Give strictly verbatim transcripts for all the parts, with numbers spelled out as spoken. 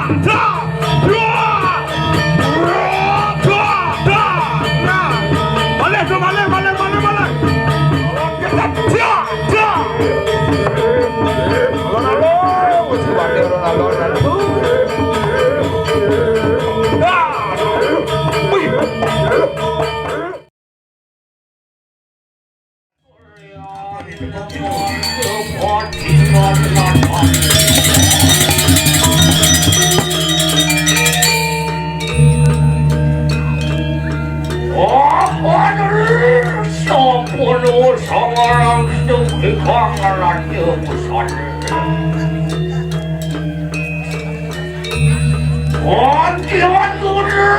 Dah! Dua! Dua! Dah! Nah. Balik tu, balik, balik, balik, balik. Dah! Dah! Alon-alon, mesti balik alon-alon, alon. Dah! Wih! Apa dulu? Sampun sangarang sedikit kangelan ya pesan. Pantian Guna.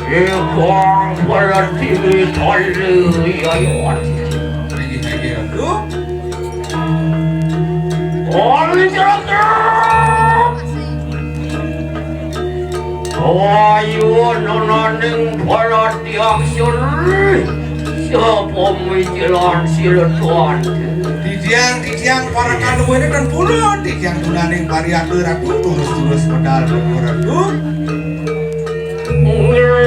Ikang berarti tali ayat. Oli jagat. Ayo nonaning para tiang suri. Sapa mijilan sira tuan? Titiang, titiang para kaluwene ten pulun, titiang tunaning pariata ratu, turus-turus medal ratu. Ya.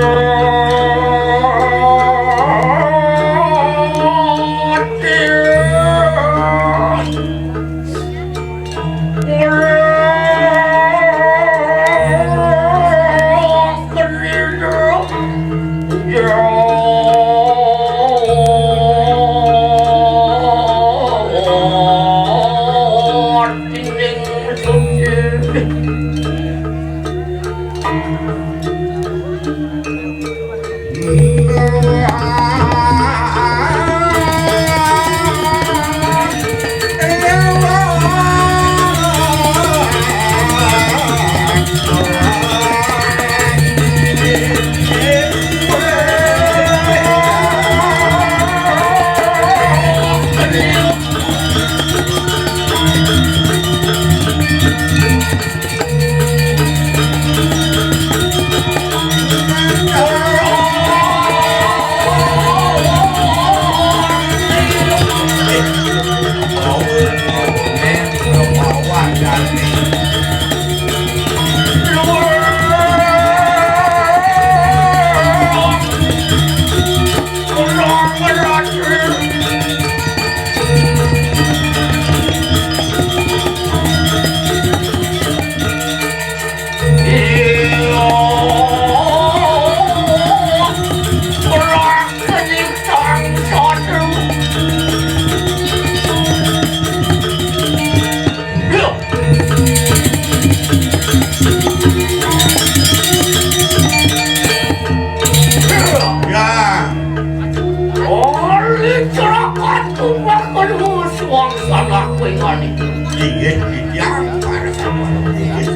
Oleh cerakan tumbang kedua suang salah kuingani. Inggih, inggih, para sahabat. Inggih.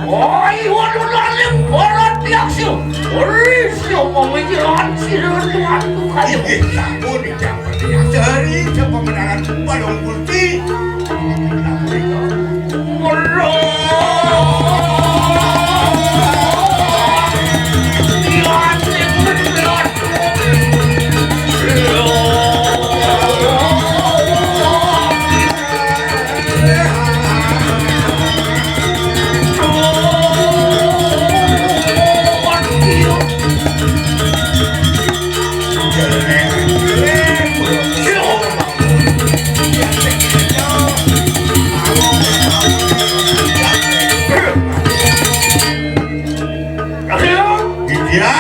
Oi, waduh, lalim, barat, yaksa. Oi, siapa menjelaskan sira tuanku kaya? Inggih, sampun, Ijang Pertiwi. Seri, siapa menangan balung kulti? Iya.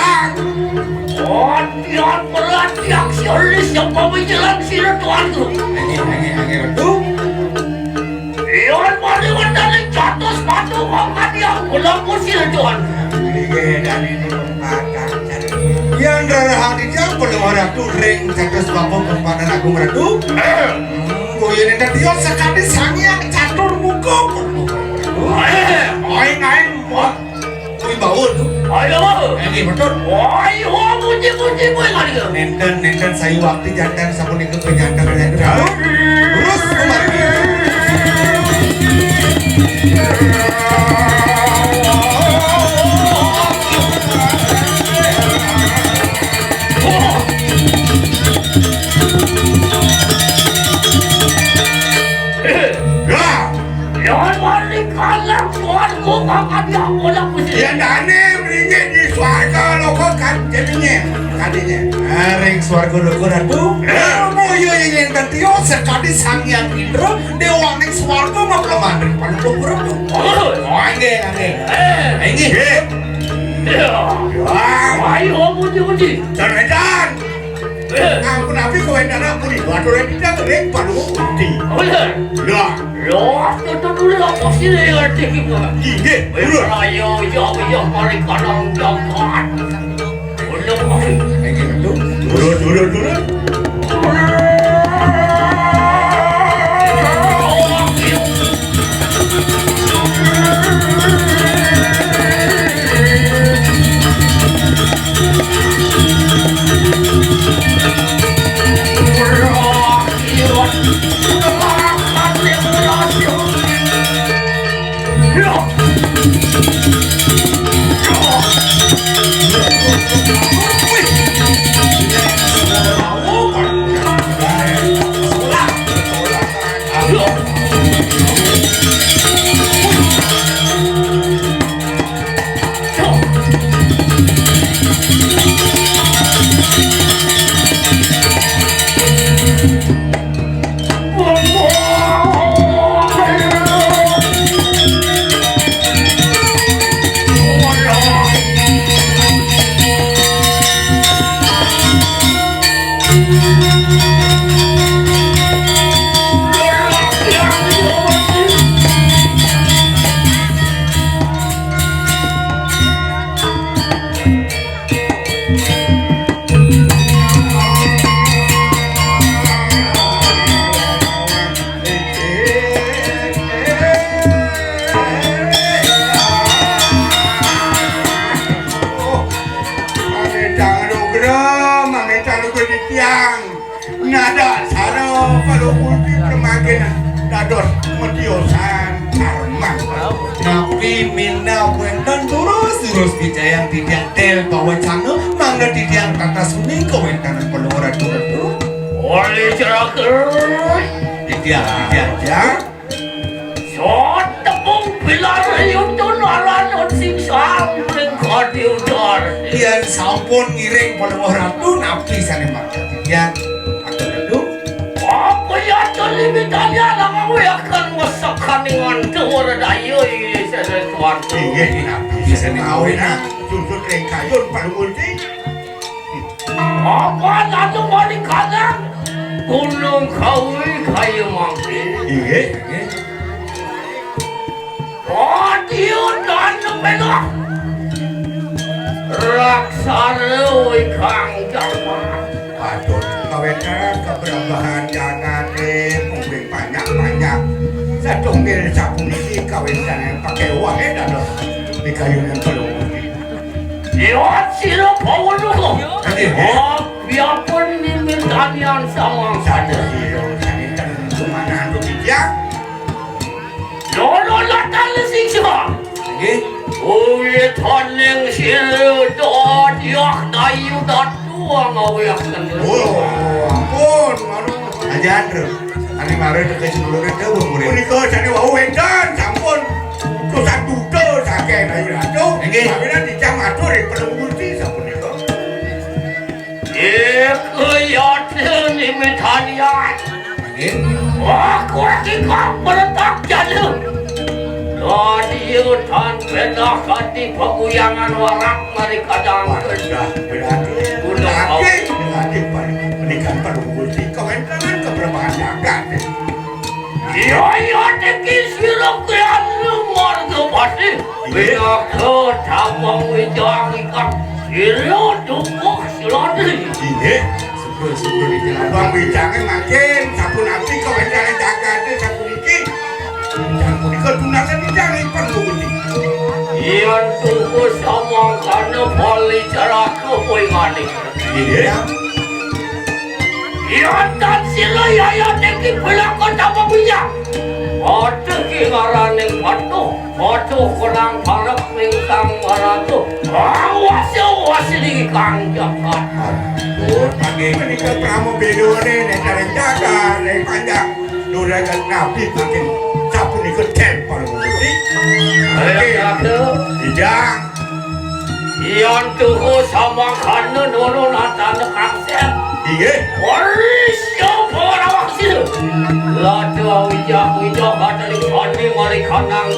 Latihan, latihan, sialis yang pemikiran sira tuanku. Angin, angin, angin, aduh. Iwan mari wendane jatuh sepatu kok kan yang belum musil tuan. Iya, dan ini pembakar. Yang rara hati jam belum orang tuh ring jatuh sepatu kepada aku merdu. Hmm, boyo ini tadi sekali sangi yang catur muka. Eh, main-main. Kuwi bau lho. Ayo, Bang. Iki betul. Ayo, puji-puji kowe kali ya. Nenten, nenten sayu waktu jantan sapunika pejantan. Terus kembali. Adine. Ring swarga Loka Ratu. Moyo yen tio sakadi Sang Hyang Indra, dewaning swarga mapleman ring Paduka Ratu. Oh, nggih, nggih. Eh. Nggih. Nggih. Ya. Wah. Ayo, puji-puji. Jan, jan. Eh. Ampun, api kowe nana puri, waduh, ring kita ring Paduka Gusti. Oh, iya. Ya. Loh, tutu dulu apa sih ning ati iki, Pak? Inggih, Wis purun. Raya, iya, iya, mari kanang jagat. Ono apa? Inggih, Ratu. Turun, turun, turun. Pamitan nugra, pamitan nugra titiang. Nada sara palungguh ti pramagen dados matiosan karman. Napi minab wénten durus-durus picayang titiang tel pawecana, mangda titiang tatas uning kawéntenan Palungguh Ratu. Olih ceraker. Titiang, titiang, titiang. Sotepung pilar yutun aran sing samping kadi udar. Yén sampun ngiring Palungguh Ratu, napi sané makta titiang? Atur Ratu. Apa ya tali mitanya alang awiakan wesekaning antuwara daya ing sesuatu. Inggih, napi sané mawinan? Susut ring kayun Palungguh Ratu. Apa anu mari kadang gunung kawi kaya mangkin. Inggih, inggih. Kodio dan pelah. Raksara wikang jaman. Aduh, kawéntenan kabrambahan jagaté mungkin banyak-banyak. Satunggal sapuniki kawéntenan pakai wae dados di kayunan pelungguh. Liwat sira Pawaluka. Aduh, ya. Biarpun mimitanian samang. Satu sira sané tentu mana anu bijak. Loro latan sisa. Nggih. Uwitaning sira dadiah dayu datu ngawiaken. Oh, ampun, anu. Ajan, Ratu. Ari mara teka sedulure dawuh murid. Punika sané wau wénten sampun utusan duta saking Ayu Ratu. Nggih. Sampun dicang matur ing Palungguh Gusti sapunika. Ika yatra nimitanian. Nggih. Aku iki kok meretak jalu. Dadi utan pedah kati paguyangan warak mari kadang. Wadah, berarti, gunung berarti, berarti, Pak. Menikah Palungguh Gusti, kawéntenan kabrambahan jagat. Iya, iya, niki sira kaya marga pati. Iya. Pinaka tabang wijang ikan. Sira dukuh seladi. Inggih. Syukur, syukur, inggih. Tabang wijangé mangkin sapunapi kawéntenan jagaté sapuniki. Wijang punika tunasan wijang ipun Gusti. Yan tuhu samangkana bali caraka poingane. Inggih. Yan tan sira yaya niki pelakon tabang wijang. Patuh ki ngaraning patuh. Patuh kurang parek ning Sang Waratu. Awas, awas niki Kang Jagat. Aduh, pagi menika prama bedone nek kareng jagat, nek panjang. Nuragan nabi makin sapunika tempel Gusti. Ayo, Ratu. Ijang. Yan tuhu samangkana nurun atana kangsen. Inggih. Wari siapa rawak sira? Lada wijak-wijak batali sandi malikanang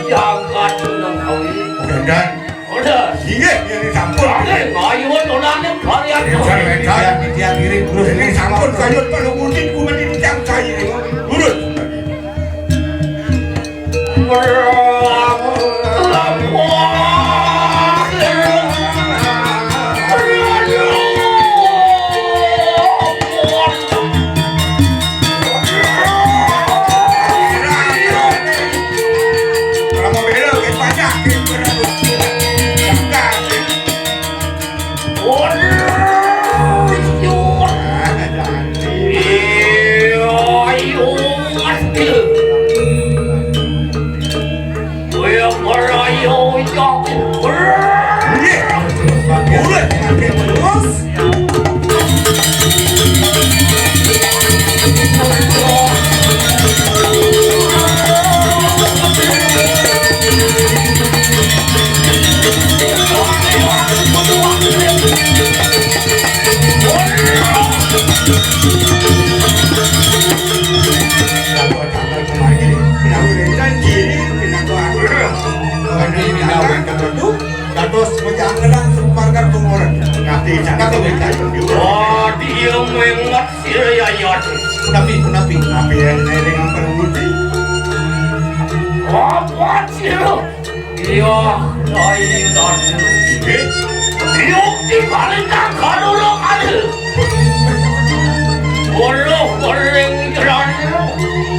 jagat gunung kawi. Dandan. Udah. Inggih, yen sampun. Oke, ayo nulane karyan. Wedan, wedan. Titiang ngiring terus. Yen sampun kayun panumudi kumen titiang sae. Lurus. Dados mejangenan sumargan tumoren. Nate jagat mejangenan. Oh, dia mengot sira yayat. Punapi, punapi. Napi yang nering ampun muti. Apa sira? Iya, Rai Ratu. Inggih. Yukti paling tak karulo kali. Waduh, kering jerani.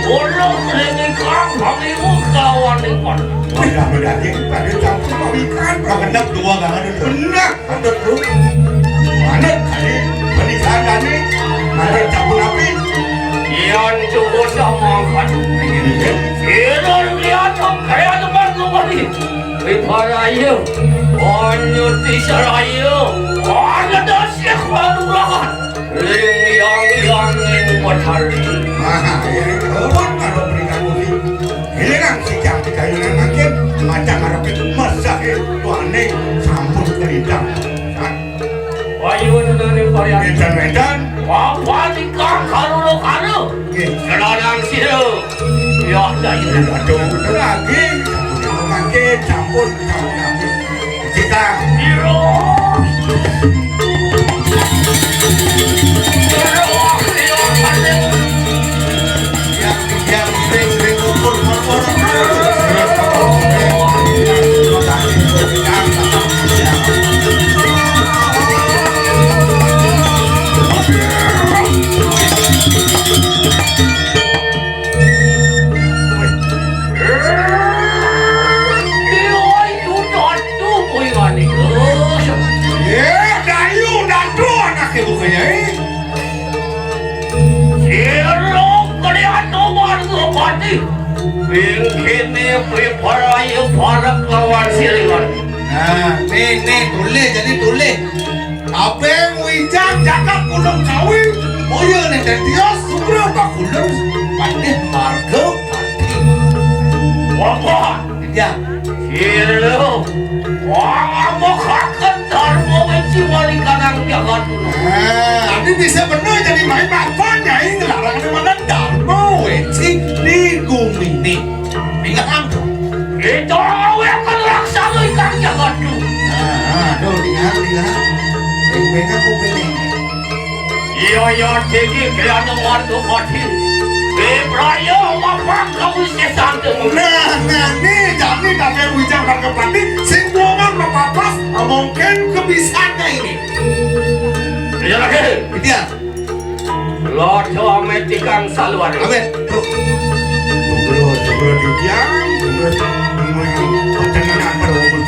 Waduh, kering ikang, kami mukawan ikon. Mudah-mudahan pada campur pawikan. Pagenep dua gangan itu. Benar, patut, Bro. Manut kali pernikahan kami. Manut campur api. Yan cukup sama kan. Inggih. Irun lihat kaya tempat lu kami. Wibaraya, Anyuti Saraya, Anadasya Kalurahan, Ling Yang Yangin Batari. Nah, ya, kebon kalau berikan musik. Giliran si Jang di kayunan makin, macam harapin mesah, eh, tuane sampun kelintang. Nah. Ayo, nane varian. Medan, medan. Apa nikah karulo karu? Oke. Kenalan sira. Ya, ya, ya. Aduh, betul lagi. Sampun, sampun, sampun, sampun. Jika. Iro. Iro, iro, iro. Yang, yang sering, sering ngukur, ngukur. Dayu, Dayu, anake bukannya, eh. Sira kaliyan warga pati. Ing kene piparaya parek lawan silingan. Nah, nih, nih, tulis, jadi tulis. Kabeh wijang jagat Gunung Kawi, moyo nenten tios, sugra bakulun, patih marga pati. Wah, wah. Iya. Sira. Wah, mokaken dharma weci wali kanang jagat. Nah, ini bisa bener jadi main apa, Nyai, ngelarang di mana dharma weci di gumine. Ingat, Am. Kita awe akan laksana ikang jagat. Nah, aduh, ingat, ingat. Beng-beng aku pengen. Iya, iya, tinggi kelana warga pati. Bebraya mapang kawisesan temu. Nah, nah, nih, jani kabeh wijang warga pati, sing wongan mapapas, mungkin kebisanya ini. Iya, lagi. Iya. Lodha amit ikang saluwar. Amit. Tuh. Joglo, joglo didiang, terus menuju pertengahan pada umur.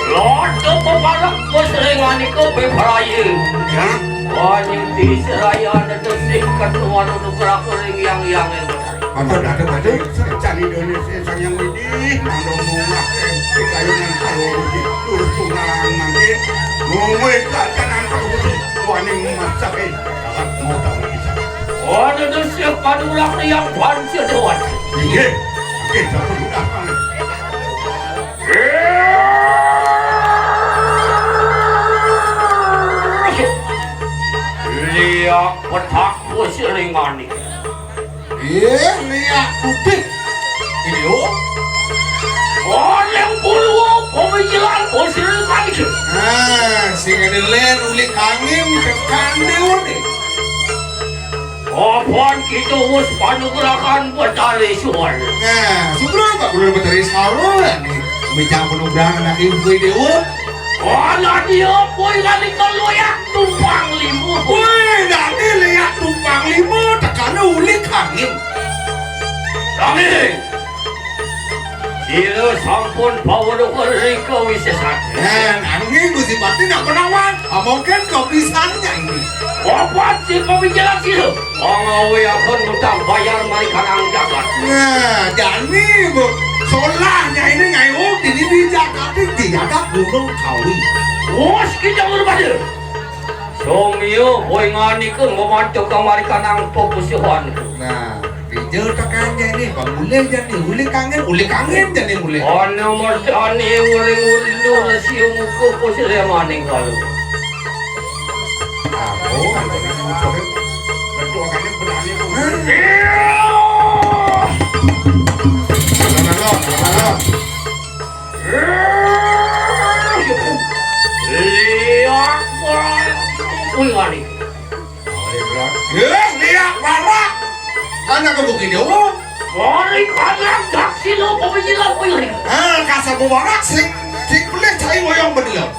Lodha peparak wis ring manika bebraya. Ya. Wanyuti seraya nedesih ketuan nugraha ring yang yang. Ampun, aduh, aduh, serecan Indonesia Sang Hyang Widi, mandong bunga, eh, kayunan karo Widi, turut tunggalan mangke, ngomwe kacan antar Widi. Paning masak, eh. Sangat mau tahu bisa. Oh, ada siap panurak yang panci dewat. Iya. Oke, satu udah. Liak petak kusiringan. Iya, liak putih. Iyo. Oleh puluh pemikiran kusiringan. Nah, sing ada len uli kangin tekan dewa nih. Apaan kita wis panugrahan Betari Suara? Nah, sugra tak boleh Betari Suara nih. Mejang panugrahan anak ibu dewa. Ana dia boy kali kalau ya tumpang lima. Woi, dadi liak tumpang lima tekana uli kangin. Kangin. Sira sampun paweruh rika wisesat. Nah, nanging Gusti Patih nak menawan. Ah, mungkin kebisaannya ini. Opat si pemikiran sira. Pangawe akan utang bayar mari kanang jagat. Nah, jani bu. Solahnya ini ngayuk ini di jagat di jagat Gunung Kawi. Wos kita berbahaya. Somio boy nganika memantuk kamari kanang pepusuhan. Nah, bija tekan jani, pamulih jani, uli kangin, uli kangin jani mulih. Ana mertani uli ulu rasio muka pusile maning kalu. Aku, aku nak muka. Betul kan berani. Hah? Iya. Tenang, tenang, tenang. Liak barak. Wih, wani. Eh, liak barak. Anak kebukit dewa. Mari kanak daksi lo pemikiran pilih. Ah, kasar barak sing sing boleh cai ngoyong bener.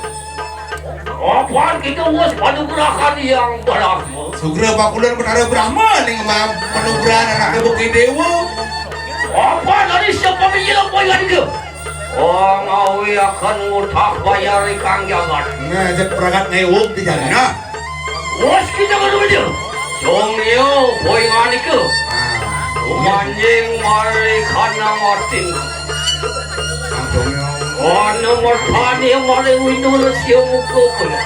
Apaan kita wis panugrahan yang beragama? Sugra bakulan Betara Brahma ning mam panugrahan anak kebukit dewa. Apaan dari siapa pemikiran pilih itu? Wong awi akan ngutah bayar ikang jagat. Nah, jek pragat ngewuk di jalan. Nah. Wes kita kudu bejo. Dong yo, boy nganika. Manjing mari kana matin. Ana mertani mari windu lesio muka pula.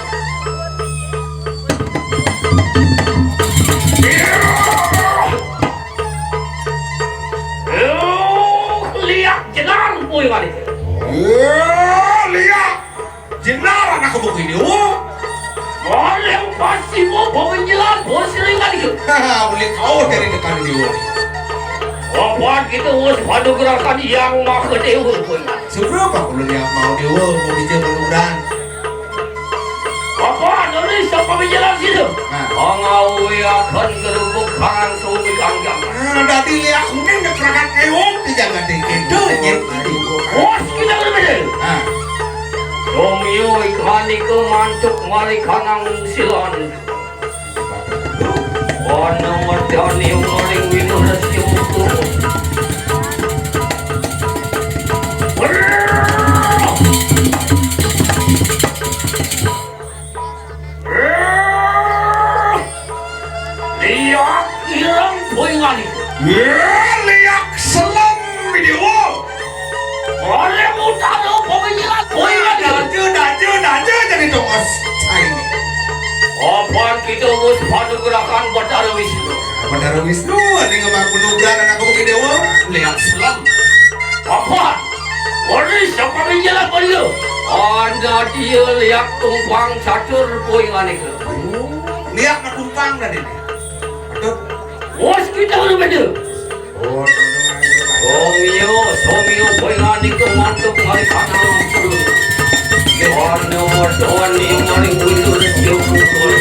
Liak jenar boy nganika. Liak jenar anak kebuk ini. Oleh pasti mau pemikiran bos ringan itu. Boleh kau dari dekat dia. Apaan kita wes panugrahan yang maha dewa boy. Seberapa kalau dia mau dewa mau bicara panugrahan? Apaan dari siapa bicara situ? Nah. Pangawi akan gerubuk karang sumi kanggang. Nah, dadi liak kuning dekat ewok di jagat itu. Wes kita berbeda. Nah. Romeo ikani ke mantuk mari kanang silan. Ana medani maring winuh resi mutu. Liak ireng boy ngani. Liak selam video. Oleh mutaro pemikiran boy ngani. Daju, daju, daju jadi tongos. Cai. Apaan kita wis panugrahan Batara Wisnu? Batara Wisnu, ini ngemak penugrahan anak kebukit dewa. Liak selam. Apa? Ori siapa menjelat pada? Ada dia lihat tumpang catur boy nganika. Lihat nak tumpang dan ini. Betul. Bos kita udah beda. Oh, Somio, Somio boy nganika mantap kali kanan. Warna warna ni maring windu dia pukul.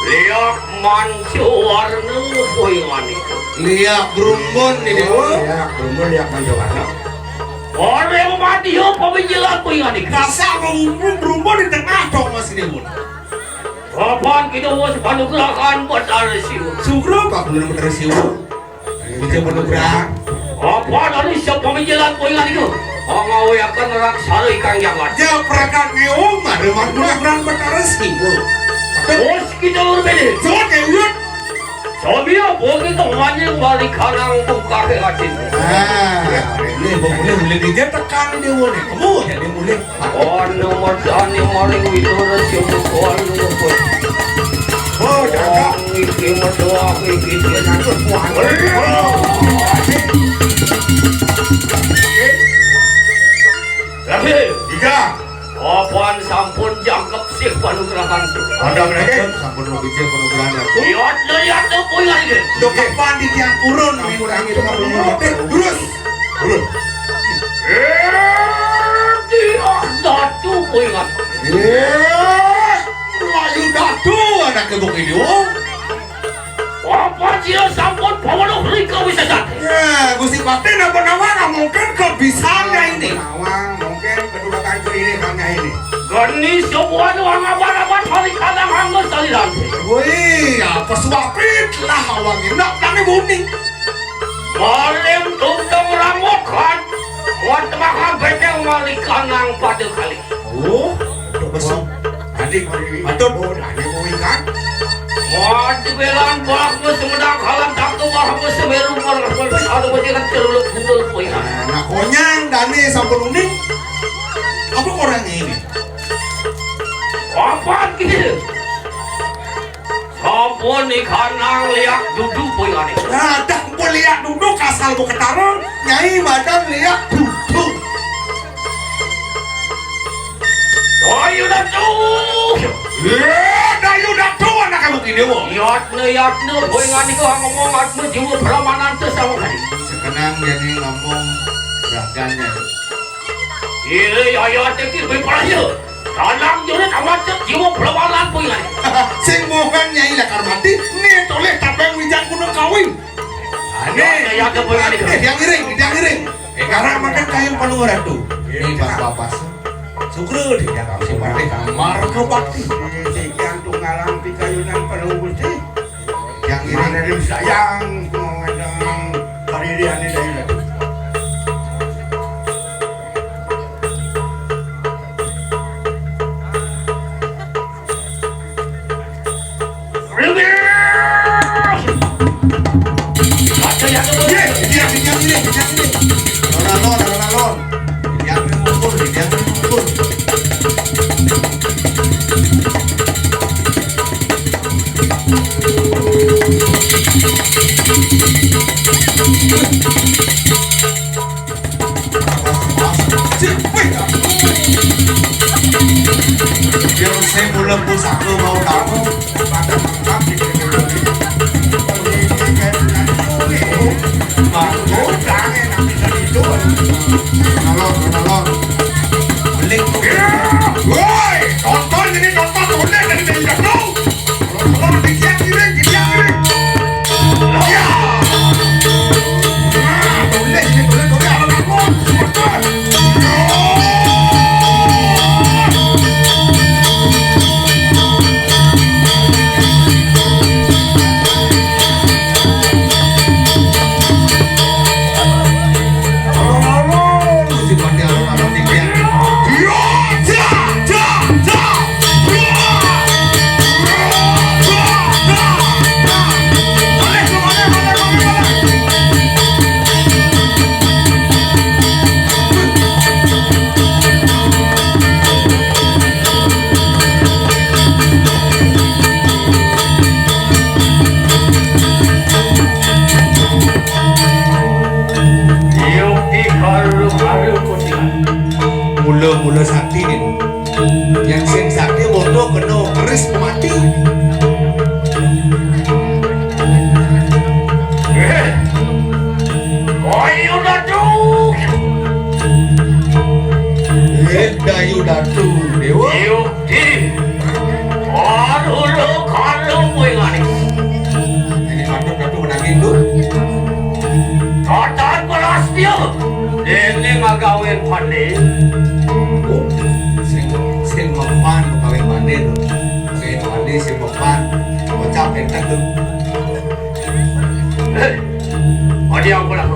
Liak mancu warna boy manik. Liak berumbun ni dia. Liak berumbun, liak mancu warna. Orang mati yo pemikiran boy manik. Rasa berumbun, berumbun di tengah dong mas ini pun. Kapan kita mau panugrahan buat Arsiu? Sugro pak belum Arsiu. Kita berdoa. Apa dari siapa menjelang poingan itu? Mengawayakan raksasa ikang jangan. Ya, perangkat ngeong, ada mantu orang Betara sih, Bu. Bos kita berbeda. Soal ngeong. Tomia bogi kemanying balikanang bungkahe ati. Ah, boleh, boleh, boleh. Dia tekan dia boleh. Kamu jadi boleh. Ana matane maring Widura Siwa Kuan Luput. Oh, jaga. Iki medhok iki. Lagi. Tiga. Papan sampun jangkep sih panugrahan. Ada mereka sampun mabicil panugrahan. Lihat, lihat tuh, punya ini. Dok, kapan di tiang purun, minggu lagi itu nggak perlu. Terus. Terus. Eh, dia datu, punya. Eh, Melayu datu, anak kebuk ini, oh. Apa dia sampun paweluh rika wisata? Ya, Gusti Patih napa nawang mungkin kebisaannya ini. Nawang mungkin kedua kali ini hanya ini. Geni sebuah doang apa-apa hari kadang anggo saliran. Wih, apa suapit lah awang ini. Nak, kami buni. Maling tungtung ramokan. Buat makan bedeng malikanang pada kali. Oh, besok. Adik, aduh, oh, ada mau ikan. Wah, dibilang bahwa semedang kalam tak tuh bahwa semeru kalau ada bocah celuluk gundul koi. Nah, konyang dane sampun uning. Apa orang ini? Apa gitu? Sampun ikanang liak dudu boyane. Nah, dah mpun liak dudu kasal bu ketarung, Nyai madan liak dudu. Dayu datu. Ya, Dayu datu anak kamu kini wo. Yatne, yatne, boyane ko ngomong atme jiwa peramanan tu sama kali. Sekenang jadi ngomong ragannya. Ire ayat iki bepalaya. Dalam jurit amat jiwa perlawanan punya. Sing bukan Nyai Lakar Mati, ni toleh tapeng wijang gunung kawin. Ane, ya, ya, ya, ya, ya. Eh, yang iring, yang iring. Eh, karena makan kayu panuh ratu. Ini bang papas. Sukru di dalam si Patih kamar ke bakti. Sekian tunggalan pikayunan panuh gusti. Yang ini dari sayang, mau ada karirian ini dari. Biar saya mula pusaka mau tamu. Woi, tonton ini, tonton, tonton dari Bang Jablo. Tonton di tiang ini, di tiang ini. Ya. Nah, boleh, ini boleh, boleh, alon-alon, supporter. Mula-mula sakti nih. Yang sing sakti bodoh kena keris mati. Eh, ayo datu. Eh, Dayu Datu Dewa. Ayo. Ih, aduh, lu kalau gue ngani. Ini patut aku menangin lu. Kotor belas dia. Ini ngagawen pandai. Oh, sing, sing mempan pegawai pandai lu. Sing pandai, sing mempan. Bocah pintar lu. Eh, oh, dia aku lah.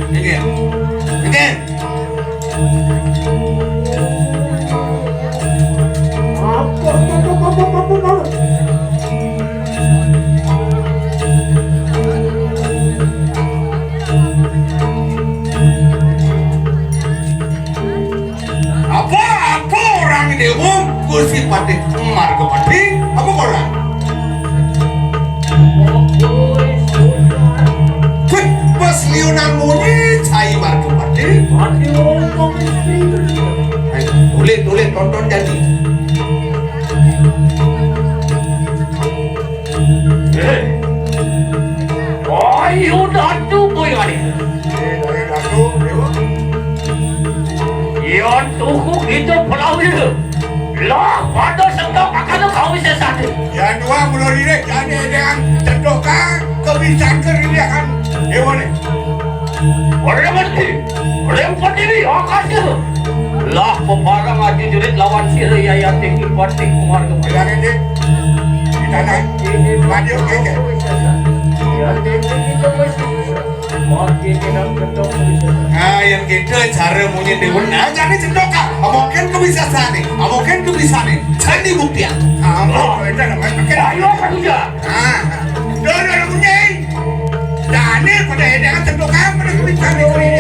Ini. Ini. Déwa Gusti Patih Margapati, apa kala? Wih, pas liunan munyi, cai Margapati. Ayo, tulis, tulis, tonton jadi. Eh. Ayo, Datu, boy, kali. Eh, ayo, Datu, ayo. Yan tuku kita pelawir. Lah, pada sentok akan kau bisa satu. Ya, dua mula diri, jadi dengan sentok kau bisa kerilahan. Dewa ni. Orang mati, orang pediri, akan tu. Lah, peparang aja jurit lawan sira ya, ya, tinggi pati, keluarga. Bilang ini, kita naik. Ini maju, keke. Ya, tinggi kita mesti. Ah, yang kita cara munyi dewa. Nah, jadi cendok, Kak. Mungkin ku bisa sana. Mungkin ku bisa nih. Candi bukti ya. Ah, oh, itu namanya. Ayo, Kak Ujang. Ah, dulu munyi. Jadi pada ini cendok, pada ku bisa nih.